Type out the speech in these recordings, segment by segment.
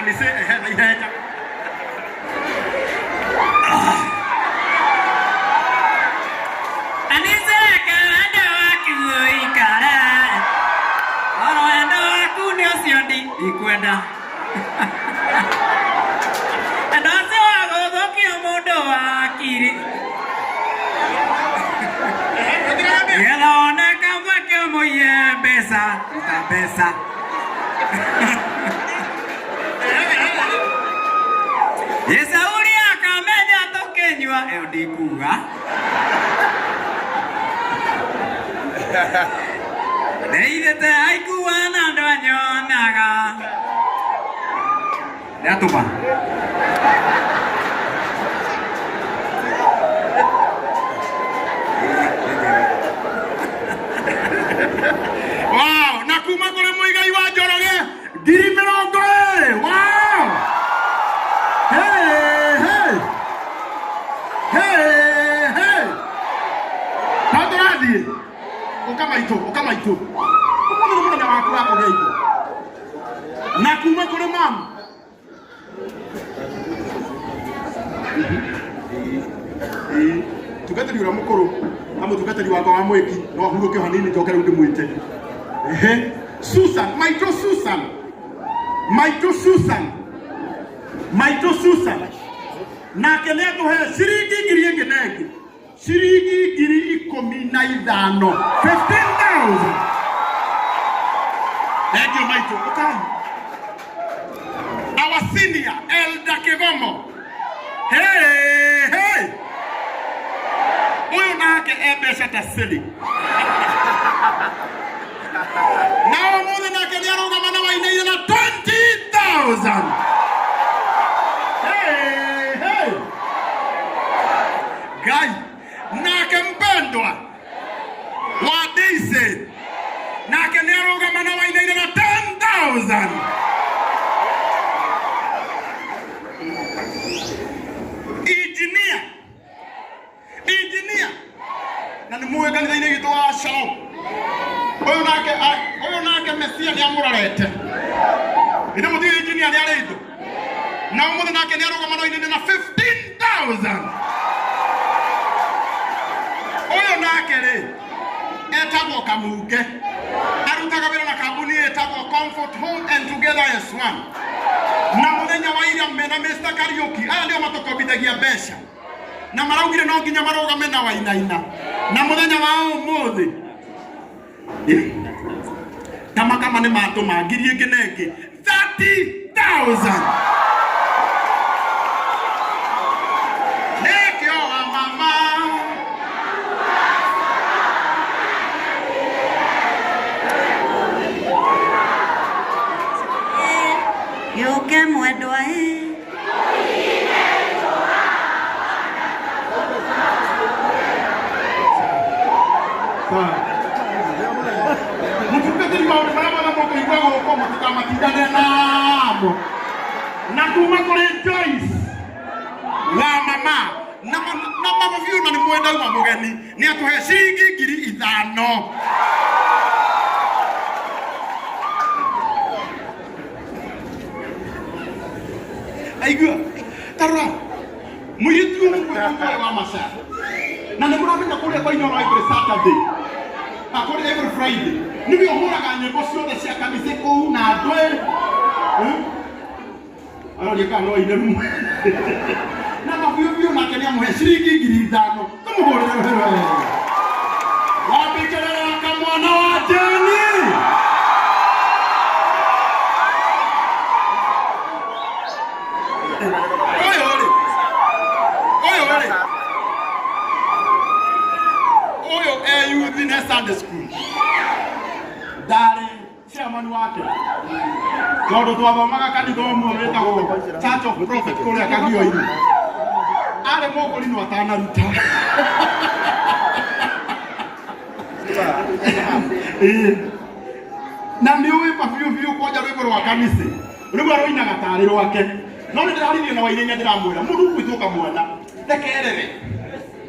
Kanitha ehe na ihenya. Aniseka wendo waku ũikare. Oro wendo waku nĩ ũcio ndikwenda. Wendo ũcio wa gũthũkia mũndũ wa akiri. Nĩgetha wone kamweke ũmũiye mbeca, ruta mbeca. Gĩcauri akamenya tũkĩnyua ĩyo ndikuga. Ndeithĩte aikua na andũ anyonaga. Nĩatũma. Wow, na kuma kũrĩ Mũigai wa Njoroge 20,000. Wow! Hey, hey. Hey, hey. Ta tũrathiĩ. Ũka maitũ, ũka maitũ. Ũmũthĩ nĩ mũthenya waku wa kũgĩa indo. Na kuma kũrĩ mamu. Mũtungatĩri ũrĩa mũkũrũ na mũtungatĩri wakwa wa mwĩki no ahurũke o hanini njoke rĩu ndĩmwĩte. Ehe. Susan, maitũ Susan. Maitũ Susan. Maitũ Susan. Nake nĩ atũhe ciringi ngiri ĩngĩ na ĩngĩ. Ciringi 15,000. 15,000. Thank you maitũ. Ũkai. Our senior Elder Kigomo. Hey, hey. Ũyũ nake e mbeca ta cili. Na ũmũthĩ nake nĩ arũgama na wainaina na 20,000. Hey, hey. Ngai nake mpendwa wa Daisy nake nĩ arũgama na wainaina na 10,000. Engineer, engineer na nĩ mũĩ kanitha-inĩ witũ wa Shalom ũyũ nake ũyũ nake Mesia nĩ amũrorete ithe mũtiũ engineer nĩ arĩ indo na ũmũthĩ nake nĩ arũgama na wainaina na 15,000. Ũyũ nake rĩ etagwo Kamunge arutaga wĩra na kambuni ĩtagwo Comfort Home and Together as One na mũthenya wa ira mena Mr. Kariuki aya nĩo matũkombithagia mbeca na maraugire no nginya marũgame na wainaina na mũthenya wa ũmũthĩ kama nĩ matũma ngiri ĩngĩ na ĩngĩ 30,000. Nĩkĩo wa mama Gĩũke mwendwa ĩ. Mũtungatĩri maũndũ marĩa mothe mũkũigua gũkũ mũtikamatindane namo na kuma kũrĩ Joyce wa mama na na mama biũ na nĩ mũĩ ndauma mũgeni nĩ atũhe ciringi 5,000. Aigua tarora mũirĩtu ũyũ mũkwĩra wa maca na nĩ mũramenya kũrĩa kwa Inooro every Saturday na kũrĩa every Friday nĩwe ũhũraga nyĩmbo ciothe cia kanitha kũu na andũ ĩ aroria kana no aine rumwe na mabiũ biũ nake nĩ amũhe ciringi 5,000 tũmũhũrĩre rũhĩ wega wambĩkĩrĩra kamwana wa Jeni. Ũyũ rĩ, ũyũ rĩ, ũyũ e youth na Sunday school ndarĩ chairman wake tondũ twathomaga kanitha ũmwe wĩtagwo Church of Prophet kũrĩa Kagio-inĩ arĩ mũkũrinũ atanaruta. Ĩĩ. Na nĩ ũĩ ma biũ biũ kwanja rwĩmbo rwa kanitha rĩu aroinaga tarĩ rwake no nĩ ndĩraririe na Wainaina ndĩramwĩra mũndũ ũgwĩtwo kamwana rekerere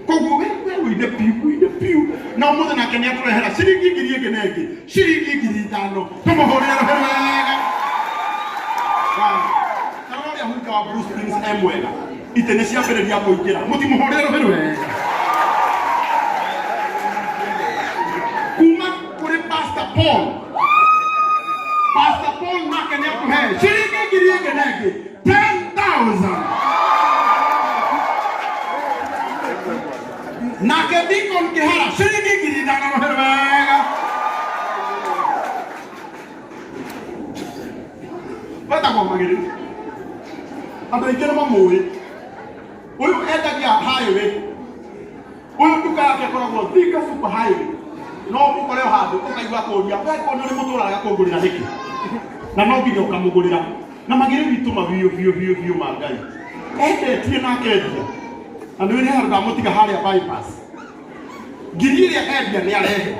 koguo we we ũine piu ũine piu na ũmũthĩ nake nĩ atũrehera ciringi ngiri ĩngĩ na ĩngĩ ciringi 5,000 tũmũhũrĩre rũhĩ wega. Wow. Ũrĩa hunja wa Bruce Springs e mwega ite nĩ ciambĩrĩria kũingĩra mũtimũhũrĩre rũhĩ rwega kuma kũrĩ Pastor Paul. Pastor Paul nake nĩ atũhe ciringi ngiri ĩngĩ na ĩngĩ 10,000. Nake Deacon Kĩhara ciringi 5,000 rũhĩ rwega. Wetagwo Magĩrĩ, andũ aingĩ nĩ mamũĩ. Ũyũ endagia highway, ũyũ nduka yake ĩkoragwo Thika Super Highway. No mũkore o handũ ũkaigua kũria we ko nĩ ũrĩ mũtũraga kũngũrĩra nĩkĩ, na no nginya ũkamũgũrĩra. Na Magĩrĩ witũ ma biũ biũ biũ biũ ma Ngai endetie na akendia, na nĩ wĩrĩ handũ ndamũtiga harĩa bypass ngiri ĩrĩa endia nĩ arehe,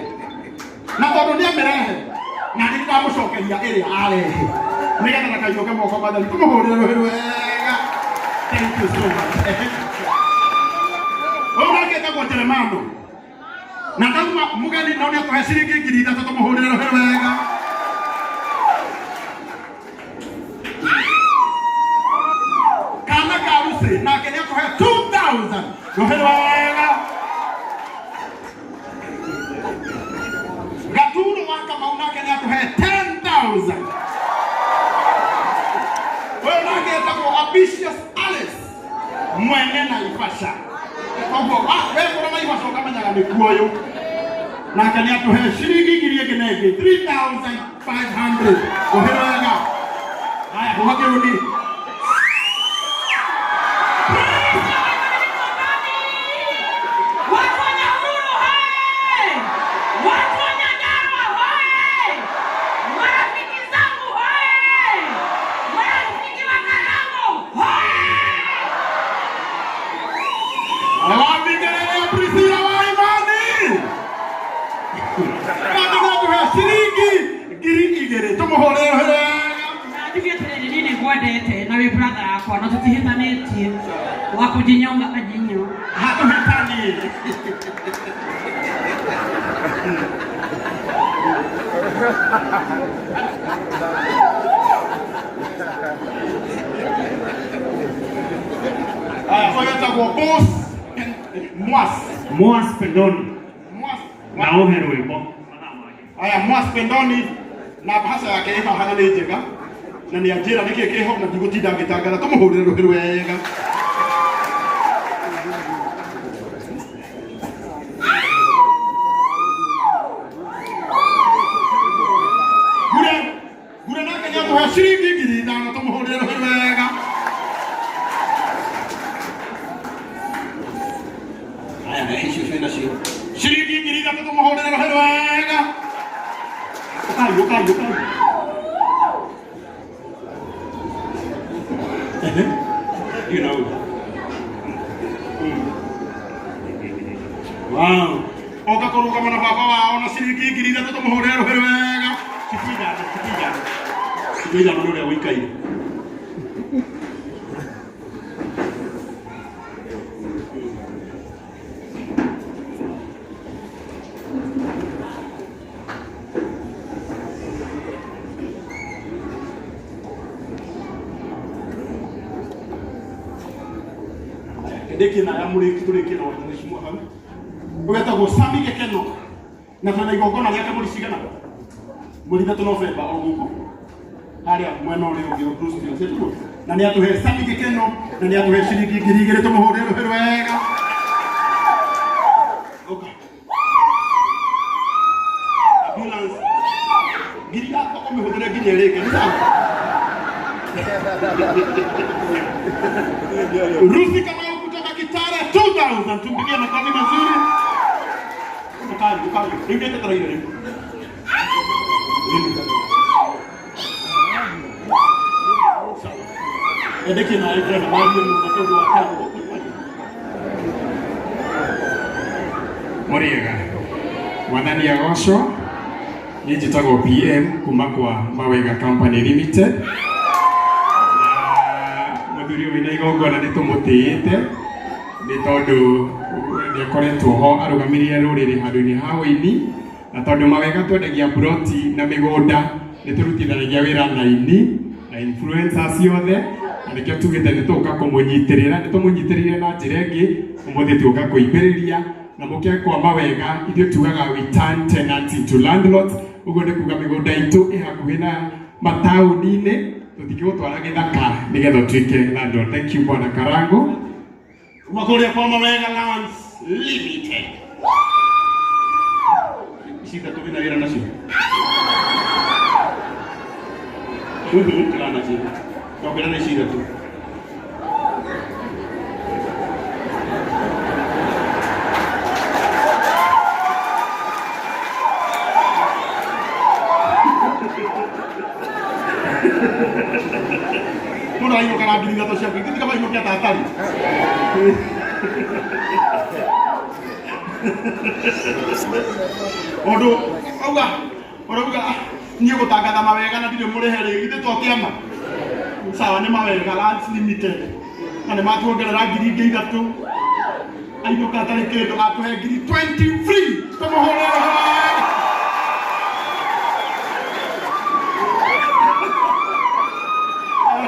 na tondũ nĩ amĩrehe na nĩ ndamũcokeria ĩrĩa arehe nĩgetha ndakainũke moko matheri. Tũmũhũrĩre rũhĩ rwega. Thank you so much. Ũyũ nake etagwo Jeremano na ndauma mũgeni no nĩ atũhe ciringi 3,000. Tũmũhũrĩre rũhĩ rwega. Kana ka Lucy nake nĩ atũhe 2000, rũhĩ rwega. Gaturo wa Kamau nake nĩ atũhe 10,000. Ũyũ nake etagwo Ambitious Alice mwene Naivasha, koguo we kũrĩ Naivasha ũkamenyaga nĩ kuoyũ. Nake nĩ atũhe ciringi ngiri ĩngĩ na ĩngĩ 3500, rũhĩ rwega. Haya, huha kĩruni. Watu wa Nyahururu hoye! Watu wa Nyandarua hoye! Marafiki zangu hoye! Marafiki wa Karango hoye! Wambingerere Priscilla wa Imani nake nĩ atũhe ciringi 2,000. Tũmũhũrĩre rũhĩ rwega. Na njuge atĩrĩrĩ, niĩ nĩ ngwendete na wĩ brother yakwa na tũtihĩtanĩtie wa kũjinyonga ajinyo. Hatũhĩtanie. Aya, ũyũ etagwo Boss Mwas. Mwas Pendoni. Mwas. Na ũhe rwĩmbo. Aya, Mwas Pendoni na mbaca yake ĩ haha na nĩ njega na nĩ anjĩra nĩkĩ kĩho na ndigũtinda ngĩtangatha. Tũmũhũrĩre rũhĩ rwega. Gure Gure nake nĩ atũhe ciringi 5,000. Tũmũhũrĩre rũhĩ rwega. Aya, rehe icio ciĩ nacio ciringi 3,000. Tũmũhũrĩre rũhĩ rwega. Ũkai, ũkai, ũkai. Ehe. You know. Wow. Oka kũrũgama na baba wao na ciringi 3,000. Tũmũhũrĩre rũhĩ rwega. Cibu ithano, cibu ithano. Cibu ithano nĩ ũrĩa ũikaire. Ndĩkie na aya mũrĩki tũrĩkie na mheshimiwa hau ũgetagwo Sami Gĩkeno na twĩna igongona rĩake mweri cigana, mweri 3 Novemba o gũkũ harĩa mwena ũrĩa ũngĩ wa Bruce Springs tiguo, na nĩ atũhe Sami Gĩkeno na nĩ atũhe ciringi 2,000. Tũmũhũrĩre rũhĩ rwega. Ũka. Ambulance ngiri yakwa ũmĩhũthĩre nginya ĩrĩke, nĩ sawa. Rusi Kamau kutoka Kitale 2000, tumpigie makofi mazuri. Ukai, ukai. Rĩu nĩndetereire rĩu. Sawa. Endeke na ndĩrenda marie mũno tondũ wa kĩango. Mũrĩega, mwathani agocwo. Niĩ njĩtagwo PM kuma kwa Mawega Company Limited, na mũthuri ũyũ wĩna igongona nĩ tũmũtĩĩte nĩ tondũ nĩ akoretwo ho arũgamĩrĩire rũrĩrĩ handũ-inĩ ha ũini, na tondũ Mawega twendagia mburoti na mĩgũnda, nĩ tũrutithanagia wĩra na ini na influencers ciothe. Na nĩkĩo tugĩte nĩ tũgũka kũmũnyitĩrĩra, nĩ tũmũnyitĩrĩire na njĩra ĩngĩ, ũmũthĩ tuoka kũimbĩrĩria na mũke kwa mawega. Ithuĩ tugaga we turn tenants into landlords, ũguo nĩ kuga mĩgũnda itũ ĩ hakuhĩ na mataũni-inĩ, tũtingĩgũtwara gĩthaka nĩgetha ũtuĩke landlord. Thank you Bwana Karango. Kuma kũrĩa kwa Mawega Lands Limited. Ici ithatũ wĩna wĩra nacio. Tigana nacio. Ongerera ici ithatũ. Mũndũ arainũka na ngiri ithatũ ciaku, ithuĩ tiga mainũke ta atarĩ. Ũndũ auga ũrauga "Ah, niĩ gũtangatha mawega na ndirĩ mũrĩhe rĩ, githĩ to kĩama?" Sawa, nĩ Mawega Lands Limited na nĩ matuongerera ngiri ingĩ ithatũ. Ainũka atarĩ kĩndũ, atũhe ngiri 20 free, tũmũhũrĩre wega.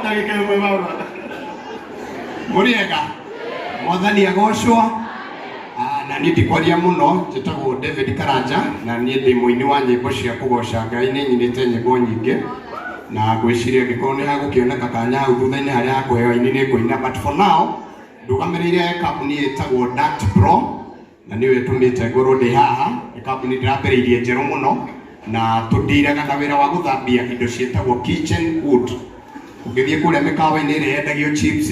Ndagĩka ĩmwe baba. Mũrĩega, mwathani agocwo. Ah, na niĩ ndikwaria mũno, njĩtagwo David Karanja na niĩ ndĩ mũini wa nyĩmbo cia kũgoca Ngai. Nĩ nyinĩte nyĩmbo nyingĩ na ngwĩciria angĩkorwo nĩ hagũkĩoneka kanya hau thutha-inĩ harĩa hakũheo aini nĩ ngũina, but for now ndũgamĩrĩire kambuni ĩtagwo Duct Pro na nĩyo ĩtũmĩte ngorwo ndĩ haha. Nĩ kambuni ndĩrambĩrĩirie njerũ mũno na tũndiraga na wĩra wa gũthambia indo ciĩtagwo kitchen wood. Ũngĩthiĩ kũrĩa mĩkawa-inĩ ĩrĩa yendagio chips,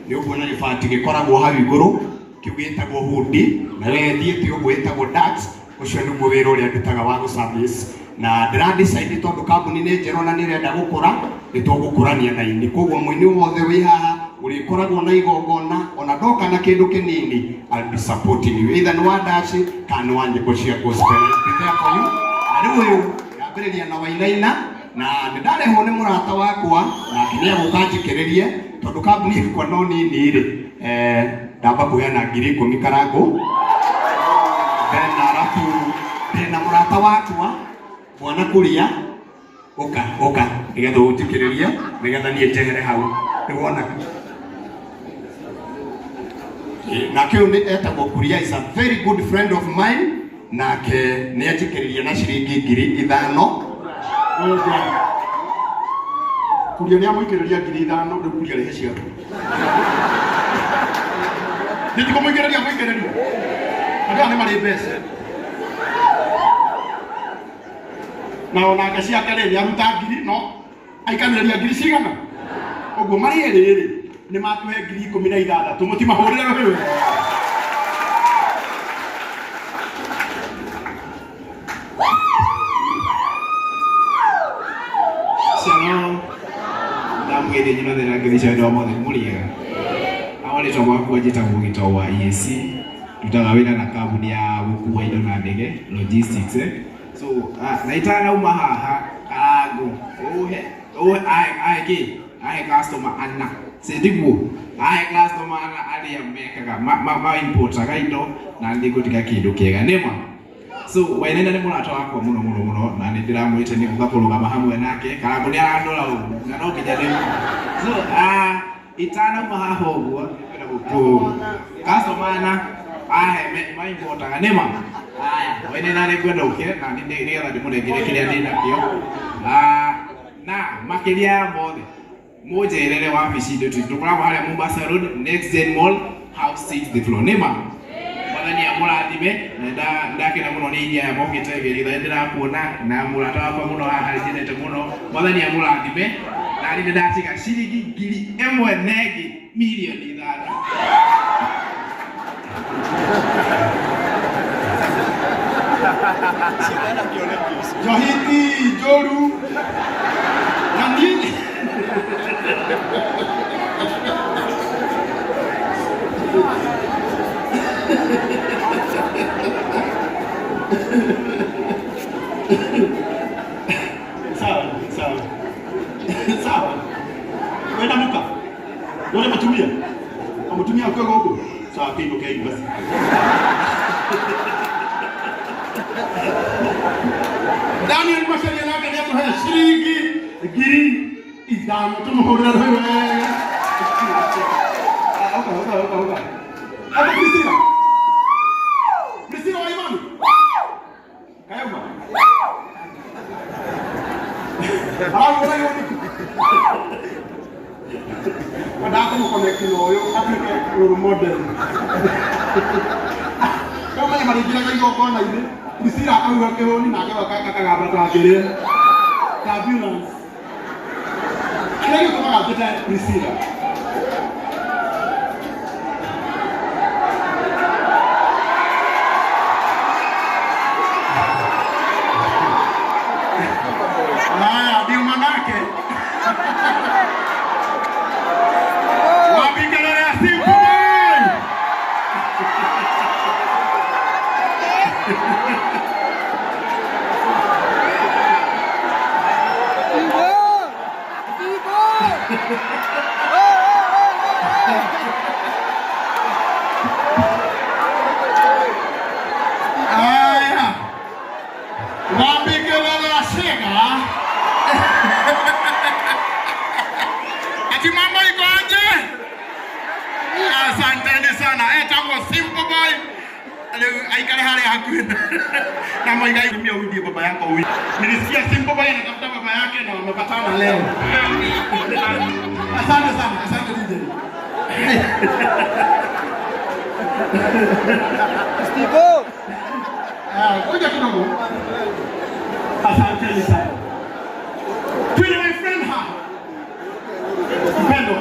nĩ ũkuona gĩbati gĩkoragwo hau igũrũ, kĩu gĩtagwo hudi, nayo ĩthiĩte ũguo ĩtagwo duct. Ũcio nĩguo wĩra ũrĩa ndutaga wa gũ service, na ndĩra decide tondũ kambuni nĩ njerũ na nĩ ĩrenda gũkũra, nĩ tũgũkũrania na aini. Koguo mũini wothe wĩ haha ũrĩkoragwo na igongona, ona ndoka na kĩndũ kĩnini, I'll be supporting you, either nĩ wa ndaci kana nĩ wa nyĩmbo cia gospel, I'll be there for you. Na rĩu ũyũ ndambĩrĩria na Wainaina, na nĩ ndarehwo nĩ mũrata wakwa, nake nĩ egũka njikĩrĩrie tondũ kambuni yakwa no nini rĩ. Ndamba kũheana 10,000 Karangũ, then arabu ndĩna mũrata wakwa Bwana Kuria, ũka ũka nĩgetha ũnjikĩrĩrie nĩgetha niĩ njehere hau nĩwona. Nake ũyũ nĩ etagwo Kuria, is a very good friend of mine, nake nĩ anjikĩrĩria na ciringi 5,000. Ngoja. Kuria nĩ amũikĩrĩria 5,000, rĩu Kuria rehe ciaku. Nĩ ti kũmũikĩrĩria mũikĩrĩria. Andũ aya nĩ marĩ mbeca. Na onake ciake rĩ, nĩ aruta ngiri no aikanĩrĩria ngiri cigana. Ũguo marĩ erĩ rĩ, nĩ matũhe 16,000. Mũtimahũrĩre rũhĩ wega. Shalom. Ndamwĩthĩ nyunathĩ na ngĩthica andũ mothe mũrĩega. Awa rĩtwa makwa njĩtagwo Gĩtau wa EAC. Ndutaga wĩra na kambuni ya gũkua indo na ndege, logistics. So, na itanauma haha Karango, ũhe ũhe ahe ahe kĩ ahe customer ana sindiguo ahe customer ana arĩa mekaga ma, ma, ma importaga indo na nĩngũtiga kĩndũ kĩega nĩma. So Wainaina nĩ mũrata wakwa mũno mũno mũno, na nĩ ndĩramwĩte nĩ gũka kũrũgama hamwe nake. Karango nĩ arandora ũguo na no nginya ndĩ so itanauma haha ũguo nĩngwenda gũkũ customer ana ahe ma importaga nĩma. Aya Wainaina nĩ ngwenda ũke na nĩgetha ndĩmũnengere kĩrĩa ndĩ nakĩo. Na makĩria ya mothe mũnjerere wabici itũ, tũkoragwo harĩa Mombasa Road, Next Gen Mall, house 6 the floor nĩma. Mwathani amũrathime na ndakena mũno nĩ iria aya mokĩte gĩtha ndĩrakuona na mũrata wakwa mũno haha nyendete mũno. Mwathani amũrathime na niĩ nĩndatiga ciringi 1,000 na ĩngĩ 5,000,000. Njohi ti njũru na niĩ sawa sawa sawa wenda muka wenda mutumia mutumia akwe gũkũ sawa kĩinũkei basi. Daniel Macharia nake nĩ atũhe ciringi 5,000, tũmũhũrĩre rũhĩ wega. Uka, uka, uka, uka. Hata Priscilla. Priscilla wa imani. Kayuma. Alafu wewe ni Wanataka kumuconnect na ũyũ atuĩke role model. Kama ni maringiraga igongona-inĩ, Priscilla akauga kĩhũni nake akagamba ta kĩrĩa ta ambulance. Kĩrĩa gĩtũmaga njĩte Priscilla Haya, ndio manake. Wapi kelele ya Simple Boy? Haya. Wapi kelele ya Shega? Ati mambo iko aje? Asanteni sana. Etagwo Simple Boy. Rĩu aikare harĩa hakuhĩ na Muigai. Mimi huyu ndiye baba yako huyu. Nilisikia Simple Boy anatafuta baba yake na wamepatana leo. Asante sana, asante DJ. Steve! Ah, kuja kidogo. Asanteni sana. Twende my friend ha. Mpendwa.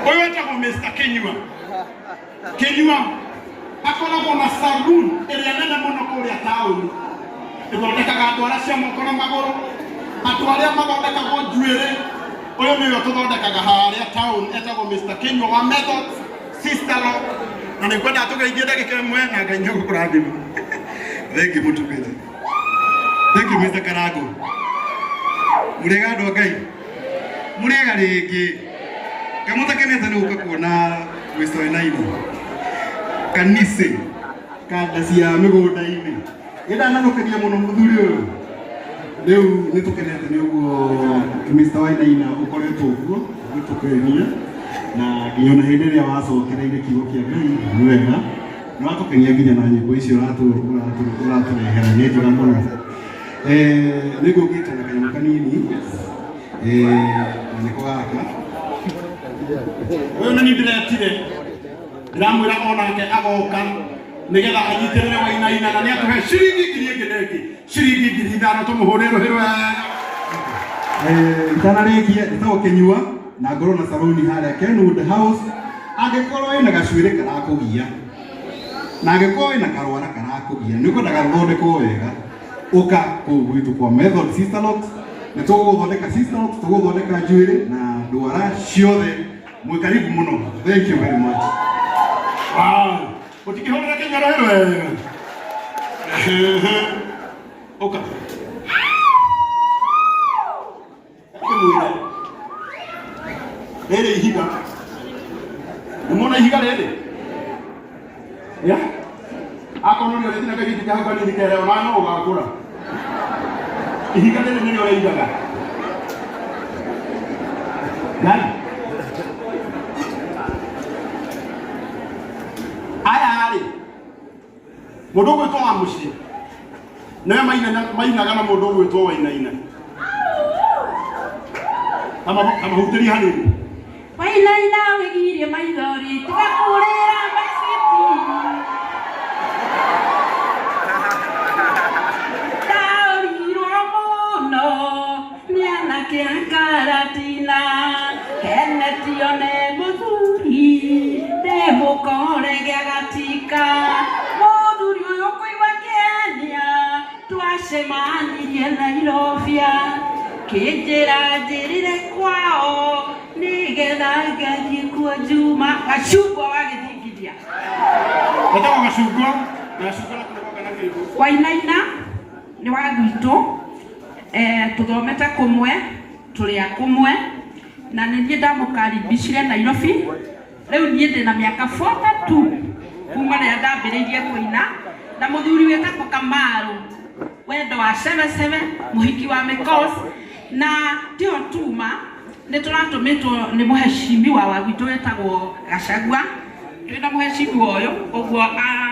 Huyu etagwo Mr. Kinyua. Kinyua akoragwo na saloon ĩrĩa nene mũno kũrĩa taũni. Ĩthondekaga ndwara cia moko na magũrũ, andũ arĩa mathondekagwo njuĩrĩ. Ũyũ nĩwe tũthondekaga harĩa town, etagwo Mr. Kinyua wa Methods Sister Lock. Na nĩngwenda tũgeithie ndagĩka ĩmwe na Ngai nĩegũkũrathima. Thank you Mutumĩte. Thank you Mr. Karango. Mũrĩega andũ a Ngai. Mũrĩega rĩngĩ. Kamũtakenete nĩ gũka kuona Mr. Wainaina. Kanise kanda cia mĩgũnda-inĩ. Nĩndanarũkĩria mũno mũthuri ũyũ. Rĩu nĩ tũkenete nĩ ũguo Mr. Wainaina ũkoretwo ũguo ũgĩtũkenia na nginya ona hĩndĩ ĩrĩa wacokereire kiugo kĩa Ngai nĩ wega nĩ watũkenia nginya na nyĩmbo icio ũratũrehera nĩ njega mũno. Nĩ ngũkĩte na kanyamũ kanini na nĩko gaka. Ũyũ nĩ niĩ ndĩretire ndĩramwĩra onake agoka nĩgetha anyitĩrĩre Wainaina na nĩatũhe ciringi ngiri ĩngĩ na ĩngĩ ciringi 5,000 tũmũhũre rũhĩ rwega. Itanarĩkia njĩtagwo Kĩnyua na ngorwo na saloni harĩa Kenwood House. Angĩkorwo wĩna gacuĩrĩ karakũgia na angĩkorwo wĩna karwara karakũgia nĩ ũkwendaga rũthondekwo wega, ũka kũu gwitũ kwa Method Sister Locks. Nĩ tũgũgũthondeka sister locks, tũgũthondeka njuĩrĩ na ndwara ciothe. Mwĩ karibu mũno. Thank you very much. Wow, ũtikĩhũrĩra Kĩnyua rũhĩ rwega. Ũka kĩmwĩre rĩrĩ ihiga nĩmona ihiga rĩrĩ ya akorwo nĩ ũrĩthina kagĩti hau kanini kere ona no ũgakũra. Ihiga rĩrĩ nĩrĩo rĩigaga Ngai aya rĩ mũndũ ũgwĩtwo wa mũciĩ nĩwe mainaga na mũndũ ũgwĩtwo Wainaina kamahutĩrie hanini. Wainaina wĩgirie maithori tiga kũrĩra maciti ndaũrirwo mũno nĩ anake a Karatina kenetio nĩ mũthuri ndĩmũkore gĩagatika mũthuri ũyũ kũigua kĩania twacemanirie Nairobia kĩnjĩra njĩrĩre kwao nĩgetha ngathiĩ kuo Juma gacungwa wagĩthingithia. Etagwo gacungwa na gacungwa na na kĩndũ. Wainaina nĩ wa gwitũ, tũthomete kũmwe tũrĩ a kũmwe na nĩ niĩ ndamũkaribicire Nairobi. Rĩu niĩ ndĩna mĩaka 42 kuma rĩrĩa ndambĩrĩirie kũina na mũthuri wĩtagwo Kamaru wendo wa cebecebe mũhiki wa Mĩkos na tio tuma Nĩ tũratũmĩtwo nĩ mũhecimiwa wa gwitũ wĩtagwo Gachagua. Twĩna mũhecimiwa ũyũ ũguo a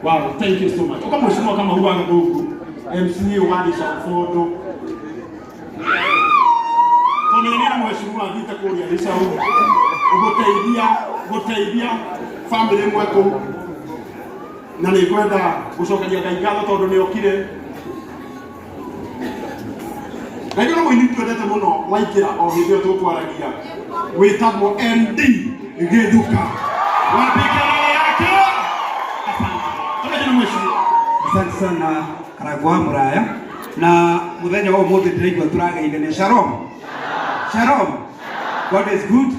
Wow, thank you so much. Uka mheshimiwa kama huwa Gĩthũngũ, MCA wa Gĩcau Bondo. Tondũ na mheshimiwa athiĩte kũrĩa Gĩcau gũteithia gũteithia family ĩmwe kũu. Na nĩ ngwenda gũcokeria Ngai ngatho tondũ nĩ okire. Na nĩ mũini twendete mũno waingĩra o hĩndĩ ĩyo tũkwaragia wĩtagwo MD Gĩthuka. Wapikelele yake. Asante. Tũrĩhe nĩ mheshimiwa. Asante sana Karangũ wa Muraya na muthenya wa umuthi ndiraigua turageithania. Shalom. Shalom. God is good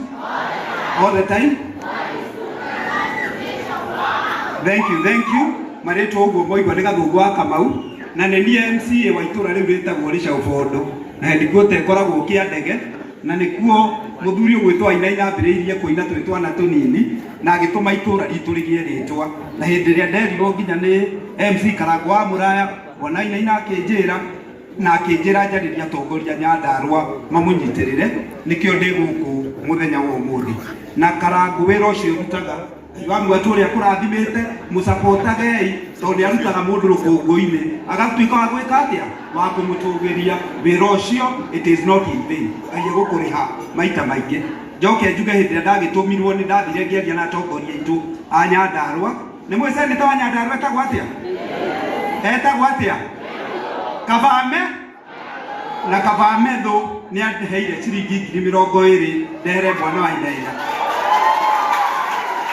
all the time. Thank you, thank you. Marĩtwa ũguo mwaigua nĩ Gathũngũ wa Kamau na nĩ niĩ MCA wa itũra rĩu rĩtagwo Rĩcaũ Bondo na headquarter ĩkoragwo Kĩandege na nĩkuo mũthuri ũgwĩtwo Wainaina ambĩrĩirie kũina twĩ twana tũnini na agĩtũma itũra ritũ rĩgĩe rĩtwa. Na hĩndĩ ĩrĩa nderirwo nginya nĩ MC Karangũ wa Muraya, bwana Wainaina akĩnjĩra na akĩnjĩra njarĩrie atongoria Nyandarua mamũnyitĩrĩre, nĩkĩo ndĩ gũkũ mũthenya wa ũmũthĩ. Na Karangũ wĩra ũcio ũrutaga Ngai wa muoyo ũrĩa kũrathimĩte mũsapotagei tondũ nĩ arutaga mũndũ rũkũngũ-inĩ agatuĩka wa gwĩka atĩa wa kũmũtũgĩria. Wĩra ũcio it is not in vain, Ngai egũkũrĩha maita maingĩ. Njoke njuge hĩndĩ ĩrĩa ndagĩtũmirwo nĩ ndathire ngĩaria na atongoria aitũ a Nyandarua. Nĩ mwĩ seneta wa Nyandarua etagwo atĩa? Etagwo atĩa? Kabame na Kabame thũ nĩ andeheire ciringi 20,000 ndehere mwana wa Wainaina.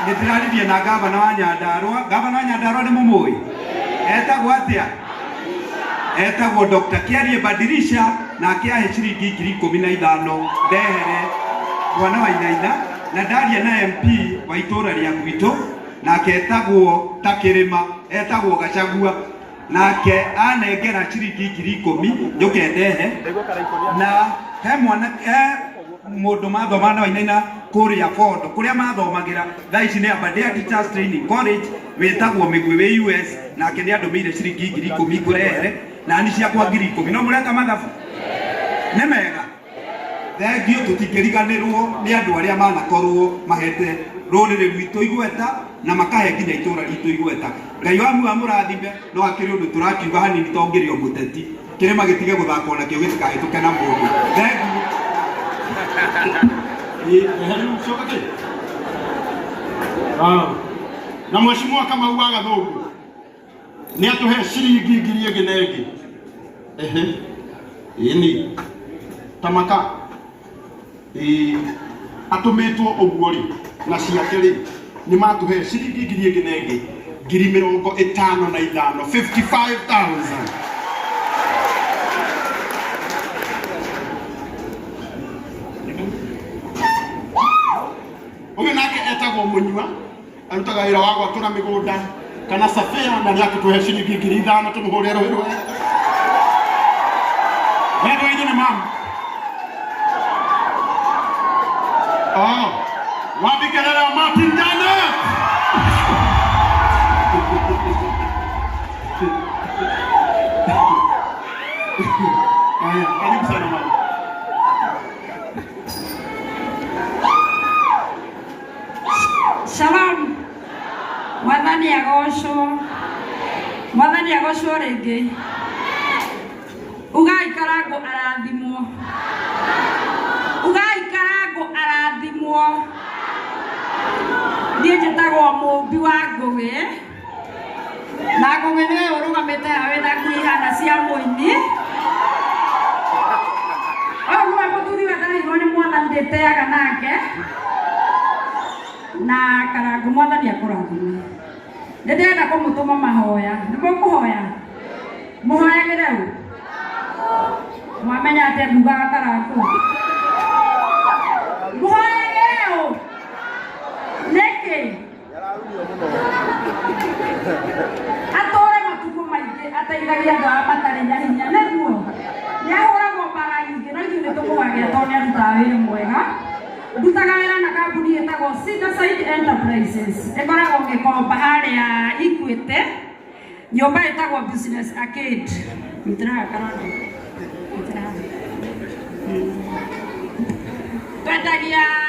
Nĩ ndĩraririe na gavana wa Nyandarua. Gavana wa Nyandarua nĩ mũmũĩ? Etagwo atĩa? Etagwo Dr. Kiarie Badirisha na akĩahe ciringi 15,000 ndehere mwana wa Wainaina. Na ndaria na MP wa itũra rĩa gwitũ nake etagwo Takĩrĩma, etagwo Gachagua, nake anengera ciringi 10,000 njũke ndehe. Na he mwana he mũndũ mathoma na Wainaina kũrĩa Bondo kũrĩa mathomagĩra thaa ici nĩ Aberdare Teachers Training College wĩtagwo Mĩgwĩ wĩ US, nake nĩ andũmĩire ciringi 10,000 ngũrehere na ni ciakwa 10,000. No mũreka mathabu nĩ mega. Thengiũ, tũtingĩriganĩrwo nĩ andũ arĩa manakorwo mahete rũrĩrĩ rwitũ igweta na makahe nginya itũra ritũ igweta. Ngai wa muoyo amũrathime. No akĩrĩ ũndũ tũrakiuga hanini to ngĩrĩ o mũteti kĩrĩma gĩtige gũthakwo nakĩo gĩtikahĩtũke na mũndũ. Thengiũ. Na mheshimiwa Kamau wa Gathũngũ nĩ atũhe ciringi ngiri ĩngĩ na ĩngĩ. Ehe, ĩni tamaka ĩ atũmĩtwo ũguo rĩ na ciake rĩ nĩ matũhe ciringi ngiri ĩngĩ na ĩngĩ 55,000, 55,000. Ũyũ nake etagwo Mũnyua, arutaga wĩra wa gwatũra mĩgũnda kana safia, na nĩ akĩtũhe ciringi 5,000 tũmũhũre rũhĩ rwega. Wendo ithu nĩ mamu. Oh, wabikelele Martin Dana. Haya, karibu sana mama. Shalom. Mwathani agocwo. Mwathani agocwo rĩngĩ. Ugai Karangũ arathimwo. Ugai Karangũ arathimwo. Niĩ njĩtagwo Mũmbi wa Ngũgĩ. Na Ngũgĩ nĩwe ũrũgamĩte haha wĩna nguo ihana cia mũini. Ũyũ nĩwe mũthuri ũrĩa ndaheirwo nĩ mwathani ndĩteaga nake. Na Karangũ mwathani akũrathime. Nĩ ndĩrenda kũmũtũma mahoya. Nĩ mũkũhoya? Mũhoyagĩre ũ? Mwamenya atĩa ndugaga Karangũ? Mũhoyagĩre ũ? Nĩkĩ? Atũre matukũ maingĩ ateithagia andũ arĩa matarĩ na hinya. Nĩguo nĩ ahũragwo mbara nyingĩ, no ithuĩ nĩ tũmũgagĩra tondũ nĩ arutaga wĩra mwega. Ndutaga wĩra na kambuni ĩtagwo Cedarside Enterprises, ĩkoragwo Gĩkomba harĩa Equity, nyũmba ĩtagwo Business Arcade. Nyitĩra Karangũ. Nyitĩra. Endagia